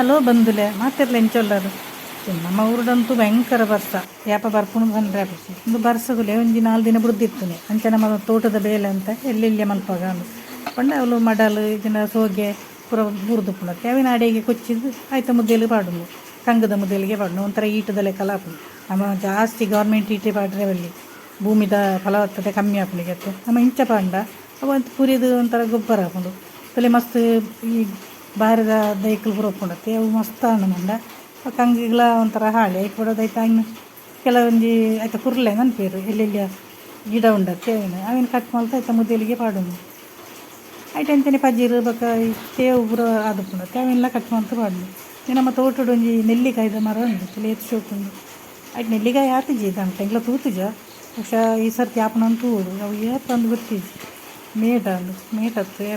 Hello ಬಂಧುಲೆ ಮಾತೆರ್ಲ ಎಂಚೊಲ್ಲರು. ನಮ್ಮ ಊರುಡಂತೂ ಭಯಂಕರ ಬರ್ಸ, ಯಾಪ ಬರ್ಪುಂಡು ಪಂಡ್ರೆ ಆಪುಜಿ. ಉಂದು ಬರ್ಸಗುಲೆ ಒಂಜಿ 4 ದಿನ ಬುಡ್ದಿತ್ತುನೆ. ಅಂಚ ನಮ್ಮ ತೋಟದ ಬೇಲೆ ಅಂತ ಎಲ್ಲೆಲ್ಯ ಮಲ್ಪಾಗ ಪಂಡ ಅವ್ಲು ಮಡಲ್ ಇಜ್ಜಿಂಡ ಸೋಗೆ ಪೂರ ಬೂರ್ದುಪ್ಪುಂಡು. ಅವಿನ ಅಡೆಗೆ ಕೊಚ್ಚಿದ್ ಐತ ಮುದ್ದೆಲು ಪಾಡುಂಡು, ಕಂಗದ ಮುದ್ದೆಲಿಗೆ ಪಾಡುಂಡು. ಒಂಥರ ಈಟದ ಲೆಕ್ಕಲ ಆಪುಂಡು. ನಮ್ಮ ಜಾಸ್ತಿ ಗೌರ್ಮೆಂಟ್ ಈಟೆ ಪಾಡ್ರೆ ಬಲ್ಲಿ, ಭೂಮಿದ ಫಲವತ್ತತೆ ಕಮ್ಮಿ ಆಪುಂಡು. ನಮ್ಮ ಇಂಚ ಪಾಂಡ ಅವು ಪುರಿದು ಒಂಥರ ಗೊಬ್ಬರ ಆಪುಂಡು. ತಲೆ ಮಸ್ತ್ ಈ ಬಾರೆದ ದೈಕುಲು ಪೂರ ಉಪ್ಪುಂಡತ್ತೆ, ಅವು ಮಸ್ತ್ ಆಂಡ ಮಂಡ ಕಂಗಿಗ್ಲ ಒಂಥರ ಹಾಳಿ ಐಕ್ ಬಡೋದು. ಐತ ಕೆಲವೊಂಜಿ ಐತ ಕುರ್ಲೆ ನನ್ಪೇರು ಎಲ್ಲೆಲ್ಲಿಯ ಗಿಡ ಉಂಡತ್ತೆ, ಅವಿನ ಅವಿನ ಕಟ್ ಮಲ್ತ್ ಐತ ಮುದ್ದೆಲಿಗೆ ಪಾಡುಂಡು. ಐಟ್ ಅಂಚನೆ ಪಜಿರು ಬೊಕ ಈ ತೇವು ಪೂರ ಆದುಪ್ಪುಂಡತ್ತೆ, ಅವೆಲ್ಲ ಕಟ್ ಮಲ್ತ್ ಪಾಡುಂಡು. ನಮ್ಮ ತೋಟಡ್ ಒಂಜಿ ನೆಲ್ಲಿಕಾಯಿದ ಮರ ಉಂಡು, ಏತ್ ಶೋಕು ಉಂಡು. ಐಟ್ ನೆಲ್ಲಿಕಾಯಿ ಆತಿಜಿ ದಾಂತೆ, ಎಂಕ್ಲ ತೂತುಜ. ಬಹುಶಃ ಈ ಸರ್ತಿ ಆಪುನ ತೂವೊಡು. ಅವು ಏಪ ಅಂದ್ ಗೊತ್ತಿಜ್ಜಿ, ಮೇಟ ಅಂದು ಮೇಟ್ ಅತ್ತು,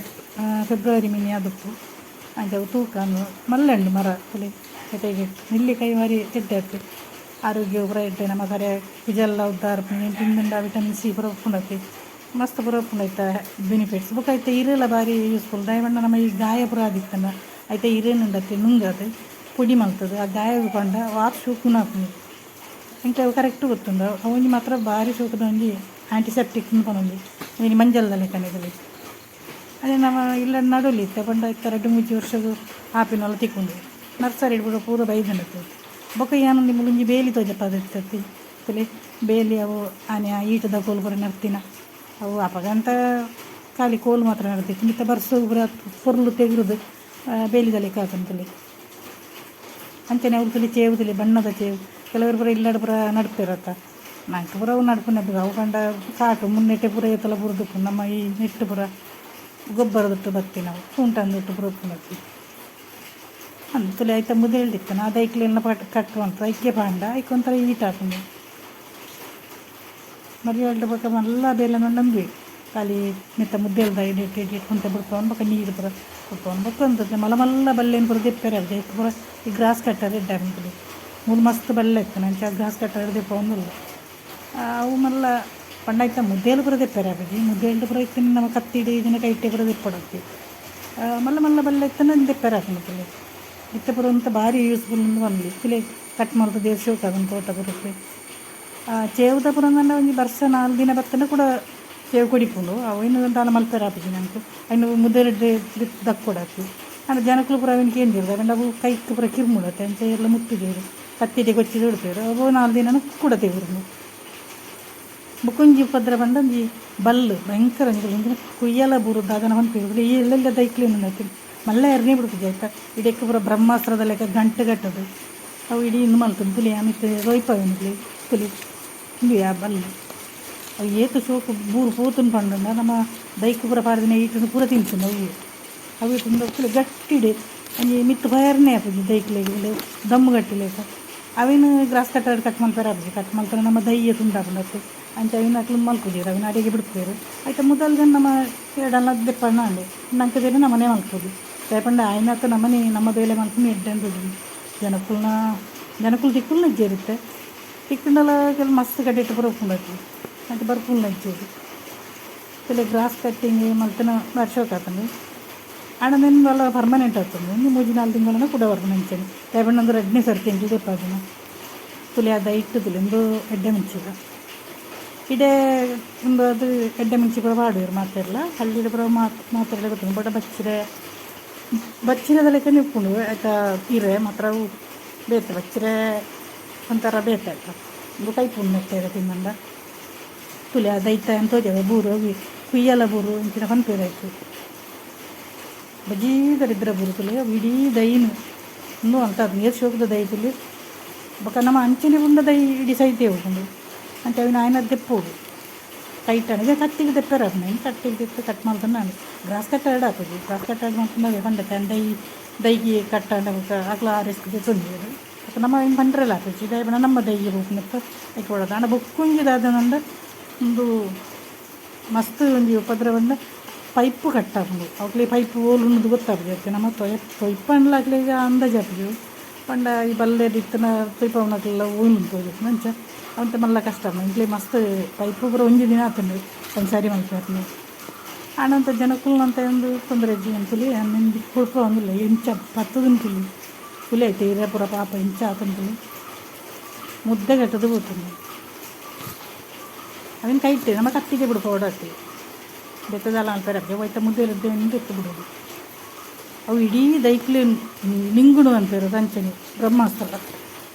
ಫೆಬ್ರವರಿ ಮಿನಿ ಆದುಪ್ಪು. ಅಂಚ ಅವು ತೂಕ ಅಂದು ಮಲ್ಲೆ ಉಂಡು ಮರ. ತೂಲೆ ಐತ ನೆಲ್ಲಿಕಾಯಿ ಬಾರಿ ಎಡ್ಡೆ ಆತು, ಆರೋಗ್ಯ ಪೂರ ಎಡ್ಡೆ. ನಮ್ಮ ಸರಿ ಕುಜಲ್ಲ ಉದ್ದಾರ ತಿಂದುಂಡ ವಿಟಮಿನ್ ಸಿ ಪೂರ ಉಪ್ಪುಂಡತ್ತೆ, ಮಸ್ತ್ ಪೂರ ಉಪ್ಪುಂಡು ಐತ ಬೆನಿಫಿಟ್ಸ್. ಬೊಕ ಐತ ಇರೆಲ ಬಾರಿ ಯೂಸ್ಫುಲ್. ದಾಯೆ ಪಂಡ ನಮ್ಮ ಈ ಗಾಯ ಪೂರ ಆದಿತ್ತಂಡ ಐತ ಇರೆನ್ ಉಂಡತ್ತೆ ನುಂಗದು ಪೊಡಿ ಮಲ್ತದು ಆ ಗಾಯಗ್ ಪಂಡ ವಾತ್ ಶೋಕುನ ಆಪುಂಡು. ಎಂಕ್ ಅವು ಕರೆಕ್ಟ್ ಗೊತ್ತುಂಡು. ಅವೊಂಜಿ ಮಾತ್ರ ಬಾರಿ ಶೋಕುದ ಒಂಜಿ ಆಂಟಿಸೆಪ್ಟಿಕ್ ಪನೊಲಿ, ಒಂಜಿ ಮಂಜಲ್ದ ಲೆಕ್ಕನೆ. ಅದೇ ನಮ್ಮ ಇಲ್ಲಡ್ ನಡೊಲಿ ಇತ್ತೆ ಪಂಡ ಇತ್ತೆ 2-3 ವರ್ಷಗ್ ಆಪಿನಲ್ಲ ತಿಕ್ಕುಂಡು. ನರ್ಸರಿ ಪೂರ ಪೂರ ಬೈದ್ಂಡತ್ತೆ. ಬೊಕ ಯಾನ್ ಒಂಜಿ ಮೂಲೊಂಜಿ ಬೇಲಿ ತೋಜಪಾದಿತ್ತತಿ ತೂಲೆ ಬೇಲಿ. ಅವು ಆನೆ ಆ ಈಟದ ಕೋಲು ಪೂರ ನಡ್ತಿನ ಅವು. ಅಪಗಂತ ಖಾಲಿ ಕೋಲು ಮಾತ್ರ ನಡ್ತಿತ್ತು. ಮಿತ್ತ ಬರ್ಸಗ್ ಪೂರ ಪೊರ್ಲು ತೆಗ್ರುದು ಬೇಲಿದ ಲೆಕ್ಕ ಆತುಂಡು. ಅಂಚನೆ ಅವು ತೂಲೆ ಚೇವು, ತೂಲೆ ಬಣ್ಣದ ಚೇವು. ಕೆಲವರು ಪೂರ ಇಲ್ಲಡ್ ಪೂರ ನಡ್ಪೆರತ್ತ, ನಂಕ್ ಪೂರ ಅವು ನಡ್ಪುನ. ಅವು ಪಂಡ ಕಾಟು ಮುನ್ನೆಟ್ಟೆ ಪೂರ ಏತಲ ಬುರ್ದುಪ್ಪುಂಡು. ನಮ್ಮ ಈ ನೆಟ್ಟ್ ಪೂರ ಗೊಬ್ಬರದೊಟ್ಟು ಬತ್ತಿನವು, ಪೂಂಟಂದೊಟ್ಟು ಪೂರ ಉಪ್ಪುನತಿ ಅಂದ್ ತೂಲೆ. ಐತ ಮುದೆಲ್ಡಿತ್ತನ ಆ ದೈಕ್ಲೆಲ್ಲ ಪಟ್ ಕಟ್ ಮಲ್ತ್ ಐಕೆ ಪಾಂಡ ಐಕ್ ಒಂಥರ ಈಟ್ ಆಪುಂಡು. ಮರಿಯಲ್ಡ್ ಬೊಕ ಮಲ್ಲ ಬೇಲೆ ನಂಬಿ ಖಾಲಿ ಮಿತ್ತ ಮುದ್ದೆಲ್ದ ಎಡೆಟ್ ಎಡೆಟ್ ಒಂತೆ ಬುಡ್ಪವನ್, ಬೊಕ ನೀರು ಪೂರ ಬುಡ್ಪವನ್. ಬೊಕ ಒಂತೆ ಮಲ್ಲ ಮಲ್ಲ ಬಲ್ಲೆನ್ ಪೂರ ದೆಪ್ಪೆರೆ ಆಪುಜಿ. ಐಕ್ ಪೂರ ಈ ಗ್ರಾಸ್ ಕಟ್ಟರ್ ಎಡ್ಡೆ ಆಪುಂಡು. ಮೂಲು ಮಸ್ತ್ ಬಲ್ಲೆ ಇತ್ತುಂಡು, ಅಂಚ ಗ್ರಾಸ್ ಕಟ್ಟರ್ ದೆಪ್ಪವೊಂದುಲ್ಲ. ಅವು ಮಲ್ಲ ಪಂಡ ಐತ ಮುದ್ದೆಲು ಪೂರ ದೆಪ್ಪೆರೆ ಆಪುಜಿ. ಮುದ್ದೆಲ್ಡ್ ಪೂರ ಇತ್ತಿನ ನಮ ಕತ್ತಿಡ್ ಇಜ್ಜಿಂಡ ಕೈಟೆ ಪೂರ ದೆಪ್ಪೊಡಾಪುಜಿ. ಮಲ್ಲ ಮಲ್ಲ ಬಲ್ಲೆ ಇತ್ತುಂಡ ದೆಪ್ಪೆರೆ ಆಪುಂಡು. ಇತ್ತೆ ಪೂರ ಒಂತೆ ಬಾರಿ ಯೂಸ್ಫುಲ್ ಉಂದು ಪನೊಲಿ. ತೂಲೆ ಕಟ್ ಮಲ್ತ್ ದೇವ್ ಶೋಕು ಆತುಂಡು ತೋಟ ಪೂರ. ಚೇವುದ ಪೂರ ಪಂಡ ಒಂಜಿ ಬರ್ಸ 4 ದಿನ ಬತ್ತುಂಡ ಕೂಡ ಚೇವು ಕೊಡಿಪುಂಡು. ಅವು ಐನ್ ದಾಲ ಮಲ್ಪೆರೆ ಆಪುಜಿ ನಂಕ್, ಐನ್ ಮುದೆಲ್ಡ್ ದಕ್ಕೊಡಾಪುಜಿ. ಆಂಡ ಜನಕುಲು ಪೂರ ಅವೆನ್ ಕೇಂಜೆರ್, ದಾಯೆ ಪಂಡ ಅವು ಕೈಕ್ ಪೂರ ಕಿರ್ಮುಡತ್ತೆ, ಅಂಚ ಏರ್ಲ ಮುಟ್ಟುಜೆರ್. ಕತ್ತಿಡೆ ಕೊಚ್ಚಿದ್ ಉಡ್ಪೆರ್. ಅವು 4 ದಿನ ಕೂಡ ತೆಗುರುಂಡು. ಬೊಕೊಂಜಿ ಉಪದ್ರ ಪಂಡ ಒಂಜಿ ಬಲ್ಲ್ ಭಯಂಕರ ಒಂಜಿ ಕುಯ್ಯಲ ಬೂರು ದಾದನ ಪನ್ಪೆರ್. ಈ ಎಲ್ಲೆಲ್ಲ ದೈಕ್ಲೆನ್ ಉಂಡತ್ತೆ, ಮಲ್ಲ ಎರ್ನೆ ಬುಡ್ಪುಜಿ ಐತ. ಇಡೆಕ್ ಪೂರ ಬ್ರಹ್ಮಾಸ್ತ್ರದ ಲೆಕ್ಕ ಗಂಟು ಕಟ್ಟದು ಅವು ಇಡೀ ಇಂದು ಮಲ್ತುಂಡು. ತೂಲೆ ಮಿತ್ತ್ ರೊಯ್ಪವೆನ್ ತೂಲೆ, ಉಂದು ಆ ಬಲ್ಲ್. ಅವು ಏತ್ ಶೋಕು ಬೂರು ಪೋತುಂಡು ಪಂಡುಂಡ ನಮ್ಮ ದೈಕ್ ಪೂರ ಪಾಡ್ದಿನ ಈಟುನು ಪೂರ ತಿನ್ಪುಂಡು ಅವು. ಅವು ತಿಂದು ತೂಲೆ ಗಟ್ಟಿಡ್ ಒಂಜಿ ಮಿತ್ತ್ ಪೋಯೆರ್ನೆ ಆಪುಜಿ ದೈಕ್ಲೆಗ್, ದಮ್ಮು ಗಟ್ಟಿಲೆಕ. ಅವೆನ್ ಗ್ರಾಸ್ ಕಟ್ಟರ್ ಕಟ್ ಮಲ್ಪೆರೆ ಆಪುಜಿ. ಕಟ್ ಮಲ್ತುಂಡ ನಮ್ಮ ದೈಯೆ ತುಂಡಾಪುಂಡು ಅತ್ತೆ. ಅಂಚ ಅವೆನ್ ಅಕ್ಲು ಮಲ್ಪುಜೆರ್, ಅವೆನ್ ಅಡೆಗೆ ಬುಡ್ಪೆರ್. ಐತ ಮುದಲ್ದ ನಮ ಏಡಲ ದೆಪ್ಪಣ್ಣ ಆಂಡ್ ನಂಕ್ ಬೇರೆ ನಮನೆ ಮಲ್ಪೊಲಿ. ದಾಯೆ ಪಂಡ ಆಯಿನಾತ್ ನಮನೆ ನಮ್ಮ ಬೇಲೆ ಮಲ್ಪುನ ಎಡ್ಡೆ ತೋಜುಂಡು. ಜನಕುಲ್ನ ಜನಕುಲು ತಿಕ್ಕುಲ್ನ ಇಜ್ಜೆರ್ ಇತ್ತೆ, ತಿಕ್ಕುಂಡಲ ಕೆಲವು ಮಸ್ತ್ ಕಡೆಟ್ ಪೂರ ಉಪ್ಪುಂಡು ಅಕ್ಲು, ಅಂಚ ಬರ್ಪುಲ್ನ ಇಜ್ಜೆರ್. ತೂಲೆ ಗ್ರಾಸ್ ಕಟ್ಟಿಂಗ್ ಮಲ್ತುನ ಬಾರಿ ಶೋಕು ಆತುಂಡು. ಆಂಡ ನೆನ್ ಮಲ್ಲ ಪರ್ಮನೆಂಟ್ ಆತುಂಡು. ಒಂಜಿ 3-4 ತಿಂಗಳನ ಕುಡ ಬರ್ಪುಂಡು ಅಂಚನೆ. ದಾಯೆ ಪಂಡ ಉಂದು ರಡ್ಡನೇ ಸರ್ತಿ ಎಂಕ್ಲು ದೆಪ್ಪಾದಿನ. ತೂಲೆ ಆ ದೈಟ್ ತೂಲೆ, ಉಂದು ಎಡ್ಡೆ ಮುಂಚಿದ ಇಡೆ. ಉಂದು ಅದು ಎಡ್ಡೆ ಮುಂಚಿ ಪೂರ ಪಾಡುವೆರ್ ಮಾತೆರ್ಲ. ಹಳ್ಳಿಡ್ ಪೂರ ಮಾತೆರ್ಲ ಗೊತ್ತುಂಡು. ಬೊಟ ಬಚ್ಚಿರೆ, ಬಚ್ಚಿರೆದ ಲೆಕ್ಕನೆ ಉಪ್ಪುಂಡು ಐತ ಇರೆ ಮಾತ್ರ. ಅವು ಬೇತೆ, ಬಚ್ಚಿರೆ ಒಂಥರ ಬೇತೆ ಆಯ್ತ, ಉಂದು ಕೈಪುಂಡು ನೆಟ್ಟೆ ತಿಂದಂಡ. ತೂಲೆ ಆ ದೈತ ತೋಜವೆ ಬೂರು, ಅವು ಕುಯ್ಯಲ ಬೂರು ಇಂಚಿನ ಪನ್ಪೆರ್ ಐಕ್. ಬಜೀ ದರಿದ್ರ ಬೂರು. ತೂಲೆ ಅವು ಇಡೀ ದೈನ್ ಉಂದು ಅಂತ ಏತ್ ಶೋಕುದ ದೈ ತೂಲೆ. ಬೊಕ ನಮ ಅಂಚನೆ ಪುಂಡ ದೈ ಇಡೀ ಸೈತೆ ಉಪ್ಪುಂಡು. ಅಂಚ ಅವಿನ ಆಯ್ನದ್ ದೆಪ್ಪೊಡು ಕೈಟ್. ಈಗ ಕತ್ತಿಗ್ ದೆಪ್ಪೆರೆ ಆಪುಂಡು. ಕಟ್ಟಿಗ್ ದೆತ್ತ್ ಕಟ್ ಮಲ್ತುಂಡ ಗ್ರಾಸ್ ಕಟ್ಟರ್ ಆಪುಜಿ. ಗ್ರಾಸ್ ಕಟ್ಟರ್ ಮಲ್ತುಂಡ ಪಂಡ ದೈ ದೈಗೆ ಕಟ್ಟಾಂಡ ಬೊಕ ಅಕ್ಲ ಆ ರಿಸ್ಕ್ ದೆತ್ತೊಂಜೆರ್. ಬೊಕ ನಮ ಐನ್ ಪಂಡ್ರೆಲ ಆಪುಜಿ, ದಾಯೆ ಪಂಡ ನಮ್ಮ ದೈಗೆ ಪೋಪುನೆತ್ತ ಐಕ್ ಬೋಡಾದ್. ಆಂಡ ಬೊಕ್ಕೊಂಜಿ ದಾದ ಉಂದು ಮಸ್ತ್ ಒಂಜಿ ಉಪದ್ರ ಪಂಡ ಪೈಪು ಕಟ್ ಆಪುಂಡು. ಅಕ್ಲೆ ಪೈಪ್ ಓಲು ಉಂಡುದು ಗೊತ್ತಾಪುಜಿ ಅತ್ತೆ. ನಮ ತೊಯ ತೊಯ್ಪಂಡಲ ಅಕ್ಲೆಗ್ ಅಂದಾಜು ಆಪುಜಿ. ಪಂಡ ಈ ಬಲ್ಲೆಡ್ ಇತ್ತಿನ ತೊಯ್ಪವುನಕ್ಲೆಲ್ಲ ಓಲು ತೋಜುಂಡು, ಅಂಚ ಒಂತೆ ಮಲ್ಲ ಕಷ್ಟ ಆಪುಂಡು ಎಂಕ್ಲೆ. ಮಸ್ತ್ ಪೈಪು ಪೂರ ಒಂಜಿ ದಿನ ಆತುಂಡು ಒಂಜಿ ಸರಿ ಮಲ್ಪೆರ್ನೆ. ಆಂಡ ಒಂತೆ ಜನಕುಲ್ನಂತೆ ಒಂದು ತೊಂದರೆ ಇಜ್ಜಿ ಅಂತೇಳಿ ನೆಂದಿ ಕುಡ್ಪವೊಂದುಲ್ಲ. ಇಂಚ ಪತ್ತುದುಂತುಲಿ. ತುಲೆ ಐತೆ ಇರೆ ಪೂರ ಪಾಪ ಇಂಚ ಆತುಂಡು ಮುದ್ದೆ ಕಟ್ಟದು ಪೋತುಂಡು. ಅವೆನ್ ಕೈಟ್ ನಮ ಕತ್ತಿಗೆ ಬಿಡು ಪೋಡತ್ತಿ ಬೆತ್ತದಾಲ ಅನ್ಪೆರೆ ಒಯ್ತ ಮುದ್ದೆ ಇದ್ದು ಬಿಡೋದು. ಅವು ಇಡೀ ದೈಕ್ಲೆ ನಿಂಗುಣು ಅನ್ಪೆರ್ ಅಂಚನೆ ಬ್ರಹ್ಮಾಸ್ತ್ರ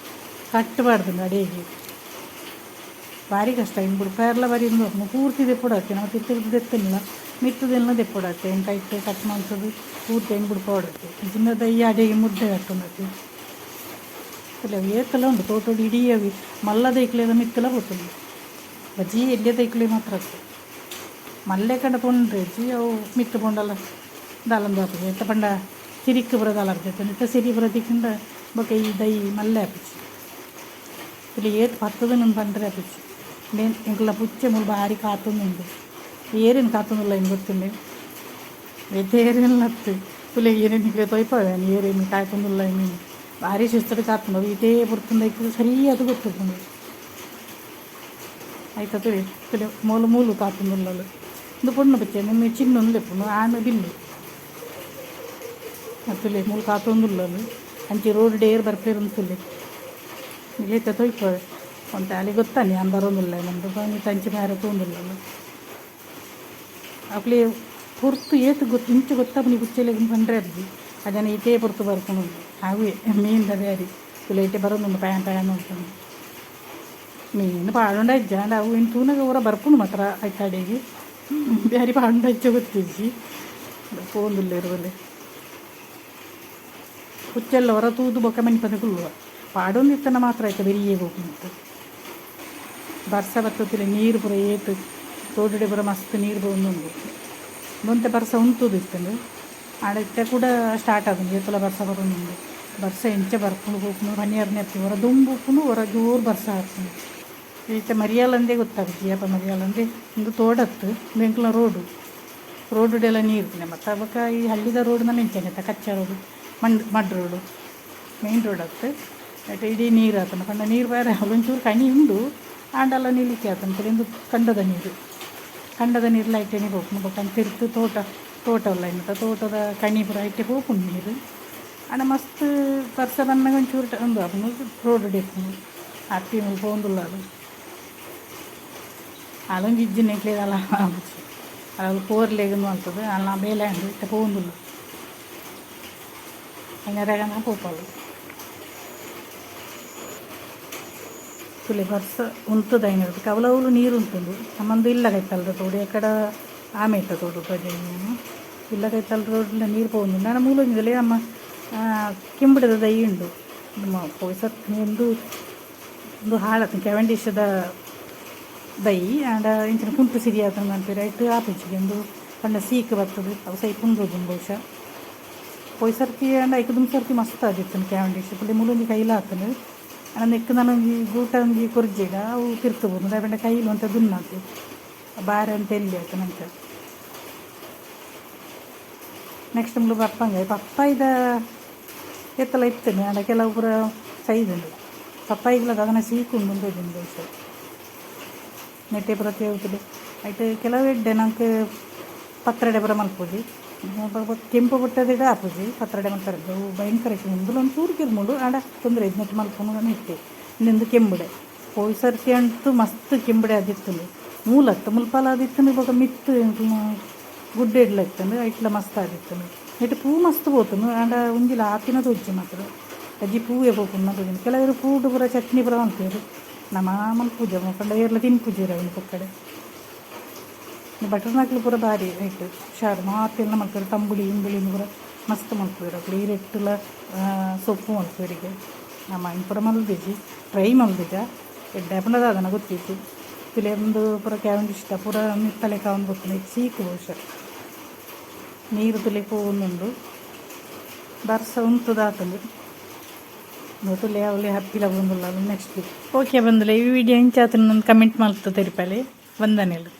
ಕಟ್ಟಬಾರ್ದು ಅಡಿಗೆ ಭಾರಿ ಕಷ್ಟ. ಇನ್ನು ಬುಡ್ಪಾಯರ್ಲ ಬಾರಿ ಇಂದು ಪೂರ್ತಿ ದೆಪ್ಪೊಡಾತೆ. ನಾವು ತಿರ್ತು ದೆತ್ತನಿಲ್ಲ, ಮಿತ್ತದೆಲ್ಲ ದೆಪ್ಪೊಡಾತೆ. ಇನ್ನು ಕೈಟ್ ಕಟ್ ಮಲ್ತದು ಪೂರ್ತಿ ಹೆಂಗೆ ಬುಡ್ಪಾವಡತ್ತೆ. ಜಿನ್ನದ ಈ ಅಡಿಗೆ ಮುದ್ದೆ ಕಟ್ಟುಂಡತ್ತೆ. ಏತಲ ಉಂಡು ತೋಟೋಡು ಇಡೀ. ಅವಿ ಮಲ್ಲ ದೈಕ್ಲೆದ ಮಿತ್ತಲ ಪೋತುಂಡು. ಬಜಿ ಎಲ್ಯ ದೈಕ್ಲೆ ಮಾತ್ರ ಅತ್ತೆ. ಮಲ್ಲೆ ಕಂಡ ತೊಂಡ್ರೆಜ್ಜಿ. ಅವು ಮಿತ್ತು ಪೋಂಡಲ ದಾಲಂದು ಆಪುಜಿ. ಇತ್ತ ಪಂಡ ಸಿರಿಕ್ ಪೂರ ದಾಲ ಆಪುಜಿ. ಇತ್ತ ಸಿರಿ ಪೂರ ತಿಕ್ಂಡ ಬೊಕ ಈ ದೈ ಮಲ್ಲೆ ಆಪುಜಿ. ಇಲ್ಲಿ ಏತ್ ಪತ್ತುದು ಪಂಡ್ರೆ ಆಪುಜಿ. ಮೇನ್ ಎಂಕಲ್ನ ಪುಚ್ಚೆ ಮೂಲು ಬಾರಿ ಕಾತೊಂದುಂಡು. ಏರೆನ್ ಕಾತೊಂದುಲ್ಲ ಇನ್ ಗೊತ್ತುಂಡೆ. ಬೇತೆ ಏರೆನ್ಲ ಅತ್ತ್. ತುಲೆ ಏರೆನ್ ನಿಕ್ಲೆ ತೊಯ್ಪಾವೆ ಏರೆನ್ ಕಾಯ್ತೊಂದುಲ್ಲ ಇನ್ನಿ. ಭಾರಿ ಶಿಸ್ತುಡು ಕಾತುಂಡು ಅವು. ಇತೇ ಪೊರ್ತುಂದು ಐಕ್ ಸರಿಯಾದ್ ಗೊತ್ತುಪ್ಪುಂಡು. ಐತ ತುಲೆ ತುಲೆ ಮೂಲು ಮೂಲು ಕಾತೊಂದುಲ್ಲಲು. ಉಂದು ಪೊಣ್ಣು ಪುಚ್ಚೆ. ನಿನ್ನ ಚಿನ್ನೊಂದು ಲೆಪ್ಪುಂಡು ಆಣ್ ಬಿಲ್ಲು. ತುಲೆ ಮೂಲು ಕಾತೊಂದುಲ್ಲಲು. ಅಂಚಿ ರೋಡ್ ಡೇರ್ ಬರ್ಪೆರ್ ತುಲೆ. ಇತ್ತೆ ತೊಯ್ಪಾವೆ ಒಂತೆ. ಅಲಿ ಗೊತ್ತಾನಿ ಯಾನ್ ಬರೋಂದುಲ್ಲೆ ನಮ್ದು ಅಂಚಿ ಮಾರ ತೂಂದುಲ್ಲಲು. ಅಕ್ಲೆ ಪೊರ್ತು ಏತ್ ಗೊತ್ತು ಇಂಚ ಗೊತ್ತಾಪುನಿ ಪುಚ್ಚೆಲೆಗ್ ಪಂಡ್ರೆ ಆಪುಜಿ. ಅಜನ ಇತೇ ಪೊರ್ತು ಬರ್ಪುಂಡು. ಅವೇ ಮೀನ್ದ ಬ್ಯಾರಿ ತುಲೆ ಇತ್ತೆ ಬರೋದುಂಡು. ಪ್ಯಾನ್ ಪ್ಯಾನ್ ಉಂಟು. ಮೀನು ಪಾಡುಂಡ ಇಜ್ಜ ಆಂಡ ಅವು ಇನ್ನು ತೂನಗ ಪೂರ ಬರ್ಪುಂಡು ಮಾತ್ರ. ಐತ ಅಡೆಗೆ ಬ್ಯಾರಿ ಪಾಡುಂಡ ಇಜ್ಜ ಗೊತ್ತಿಜ್ಜಿ. ಪೋವೊಂದುಲ್ಲೆರ್ ಬಲ್ಲೆ. ಪುಚ್ಚೆಲ್ಲ ಹೊರ ತೂದು ಬೊಕ್ಕ ಮನಿಪಂದೆ ಕುಲ್ಲುವ. ಪಾಡೊಂದಿತ್ತನ ಮಾತ್ರ ಆಯ್ತು ಬೆರಿಯೇ ಪೋಪುಂಡು. ಬರ್ಸ ಬತ್ತುತ್ತಿಲ್ಲ. ನೀರು ಪೂರ ಏತ್ ತೋಟಡೆ ಪೂರ ಮಸ್ತ್ ನೀರು ಪೋವೊಂದುಂಡು. ಒಂತೆ ಬರ್ಸ ಉಂತುದು ಇತ್ತುಂಡು. ಆಂಡ ಇತ್ತೆ ಕೂಡ ಸ್ಟಾರ್ಟ್ ಆತುಂಡು. ಏತುಲ ಬರ್ಸ ಬರೊಂದುಂಡು. ಬರ್ಸ ಎಂಚ ಬರ್ಪುಂಡು ಪೋಪುಂಡು ಪನಿಯರ್ನೆ ಅತ್ತಿ. ಒರ ದುಂಬು ಉಪ್ಪುಂಡು, ಒರ ಜೋರು ಬರ್ಸ ಆಪುಂಡು. ಇತ್ತೆ ಮರಿಯಾಲಂದೇ ಗೊತ್ತಾಪುಜಿ ಏಪ ಮರಿಯಾಲಂದೇ. ಉಂದು ತೋಡತ್ತು. ಉಂದು ಎಂಕಲ್ನ ರೋಡು. ರೋಡುಡೆಲ್ಲ ನೀರು ಮತ್ತು ಬೊಕ ಈ ಹಳ್ಳಿದ ರೋಡ್ ನಲ್ಲ ಇಂಚನೆ ಕಚ್ಚಾ ರೋಡು, ಮಣ್ಣು mud road, main road ಅತ್ತು. ಐಟ್ ಇಡೀ ನೀರು ಆತುಂಡು. ಪಂಡ ನೀರು ಬೇರೆ ಒಂಚೂರು ಕಣಿ ಉಂಡು. ಆಂಡಲ ನಿಲಿಕೆ ಆತುಂಡು. ಉಂದು ಕಂಡದ ನೀರು. ಕಂಡದ ನೀರು ಐಟೆನೆ ಪೋಪುಂಡು. ಬೊಕ ತಿರ್ತು ತೋಟ ತೋಟ ಉಲ್ಲ ಇನ್ನತ ತೋಟದ ಕಣಿ ಪೂರ ಐಟೆ ಪೋಪುಂಡು ನೀರು. ಆಂಡ ಮಸ್ತ್ ಬರ್ಸ ಬನ್ನಗ ಒಂಚೂರು ಉಂದು ಆಪುಂಡು, ರೋಡ್ ಇಪ್ಪುಂಡು. ಅಪ್ಪಿ ಮುಲ್ಪ ಪೋವೊಂದುಲ್ಲ. ಅದು ಅಲೊಂಜಿ ಇಜ್ಜಿ ನೆಕ್ಲೆ ದಾಲ ಆಪುಜಿ. ಅವು ಪೋರ್ಲೆಗ್ ಮಲ್ತುದು ಅಲ್ಲ ಬೇಲೆ ಆಂಡ್. ಇತ್ತೆ ಪೋವೊಂದುಲ್ಲ. ಐನರಗನ ಪೋಪಲು. ತುಲೆ ಬರ್ಸ ಉಂತುದು ಐನರ್ದು ಕವಲವುಲು ನೀರು ಉಂತುಂಡು. ನಮ್ಮಂದು ಇಲ್ಲ ಕೈತಲ್ದ ತೋಡು ಎಕಡ ಆಮೇತ ತೋಡು ಪ್ರಜೆ. ಇಲ್ಲ ಕೈತಲ್ ರೋಡ್ಲ ನೀರು ಪೋವೊಂದುಂಡು. ಆಂಡ ಮೂಲೊಂಜಿದಲೆ ನಮ್ಮ ಕೆಂಬುಡದ ದೈ ಉಂಡು. ನಮ್ಮ ಪೋಯ್ಸತ್ ಒಂದು ಒಂದು ಹಾಳತ್ತು ಕೆವೆಂಡಿಶದ ದೈ. ಆಂಡ ಇಂಚಿನ ಕುಂಟು ಸಿರಿ ಆತುಂಡು ಪನ್ಪೆರ್. ಐಟ್ ಆಪುಜಿ. ಉಂದು ಪಂಡ ಸೀಕ್ ಬರ್ತದೆ. ಅವು ಸೈ ಪುಂದೊಜುಂಡು ಬಹುಶಃ. ಪೋಯಿ ಸರ್ತಿ ಆಂಡ ಐಕ್ ದುಂಬು ಸರ್ತಿ ಮಸ್ತ್ ಆದಿತ್ತುಂಡು ಕ್ಯಾವೆಂಡಿಶ್. ಪುಲಿ ಮೂಲೊಂಜಿ ಕೈಲ ಆತುಂಡು. ಆಂಡ ನೆಕ್ಕ್ ನನೊಂಜಿ ಗೂಟ ಒಂಜಿ ಕೊರ್ಜೆಗ ಅವು ತಿರ್ತು ಬೂರುಂಡು. ದಾಯೆ ಪಂಡ ಕೈಲ್ ಒಂತೆ ದುನ್ನತು ಬಾರೆ ಒಂತೆ ಎಲ್ಲಿ ಆತುಂಡು ಅಂಚ. ನೆಕ್ಸ್ಟ್ ಮುಲು ಪಪ್ಪಂಗಾಯಿ ಪಪ್ಪಾಯಿದ ಏತಲ ಇತ್ತುಂಡು. ಆಂಡ ಕೆಲವು ಪೂರ ಸೈದುಂಡು. ಪಪ್ಪಾಯಿಗ್ಲ ದಾದನ ಸೀಕ್ ಉಂಡು ತೋಜುಂಡು ಬಹುಶಃ. ನೆಟ್ಟೆ ಪೂರ ತೇವುತುಂಡು. ಐಟ್ ಕೆಲವು ಎಡ್ಡೆ ನಂಕ್ ಪತ್ರೊಡೆ ಪೂರ ಮಲ್ಪೊಲಿ. ಕೆಂಪು ಬೊಟ್ಟದಿಡ ಆಪುಜಿ. ಪತ್ರೊಡೆ ಮಲ್ಪೆರೆ ಅವು ಭಯಂಕರ ಉಂದುಲ ಒಂಚೂರು ಕಿರ್ಮುಂಡು. ಆಂಡ ತೊಂದರೆ ಇಜ್ಜಿ. ನೆಟ್ ಮಲ್ಪುನು ನೆಟ್ಟೆ. ಉಂದೊಂದು ಕೆಂಬುಡೆ. ಪೋಯಿ ಸರ್ತಿ ಅಂತೂ ಮಸ್ತ್ ಕೆಂಬುಡೆ ಆದಿತ್ತುಂಡು. ಮೂಲತ್ತು ಮುಲ್ಪಲ ಆದಿತ್ತುಂಡು. ಬೊಕ ಮಿತ್ತ್ ಗುಡ್ಡೆ ಇಡ್ಲ ಇತ್ತುಂಡು. ಐಟ್ಲ ಮಸ್ತ್ ಆದಿತ್ತುಂಡು. ನೆಟ್ ಪೂ ಮಸ್ತ್ ಪೋತುಂಡು. ಆಂಡ ಒಂಜಿಲ ಆತಿನ ತೋಜಿ ಮಾತ್ರ. ಅಜ್ಜಿ ಪೂವೆ ಪೋಪುಂಡು ತೋಜುಂಡು. ಕೆಲವೆರ್ ಪೂಡು ಪೂರ ಚಟ್ನಿ ಪೂರ ಮಲ್ಪುವೆರ್. ನಮ ಮಲ್ಪುಜ ಪಂಡ ಏರ್ಲ ತಿನ್ಪುಜೆರ್ ಅವೆನ್ ಪೊಕ್ಕಡೆ. ಬಟರ್ನಾಕ್ಲು ಪೂರ ಬಾರಿ ಐಟ್ ಹುಷಾರು. ಮಾತೆಲ್ಲ ಮಲ್ಪುವೆರ್. ತಂಬುಳಿ ಇಂಬುಳಿ ಪೂರ ಮಸ್ತ್ ಮಲ್ಪುವೆರ್ ಅಕುಲು. ಈರೆಟ್ಟುಲ ಸೊಪ್ಪು ಮಲ್ಪುವೆರ್. ನಮ ಐನ್ ಪೂರ ಮಲ್ದಿಜಿ, ಟ್ರೈ ಮಲ್ದಿಜ. ಎಡ್ಡೆ ಆಪುಂಡ ದಾದನ ಗೊತ್ತಿಜ್ಜಿ. ಪಿಲೆ ಉಂದು ಪೂರ ಕ್ಯಾವೆಂಡಿಶ್ ಪೂರ ಮಿತ್ತಲೆಕ ಆವೊಂದು ಬತ್ತುಂಡು. ಸೀಕ್ ಬಹುಶಃ. ನೀರು ತುಲೆ ಪೋವೊಂದುಂಡು. ಬರ್ಸ ಉಂತುದಾತುಂಡು. ತುಲೆ ಅವಲೆ ಹಪ್ಪಿಲ ಪೋವೊಂದುಲ್ಲ. Next okay ಬಂದುಲೆ. ಈ ವಿಡಿಯೋ ಇಂಚ ಆತುಂಡು ಕಮೆಂಟ್ ಮಲ್ತ್ ತೆರಿಪಾಲೆ. ವಂದನೆಲು.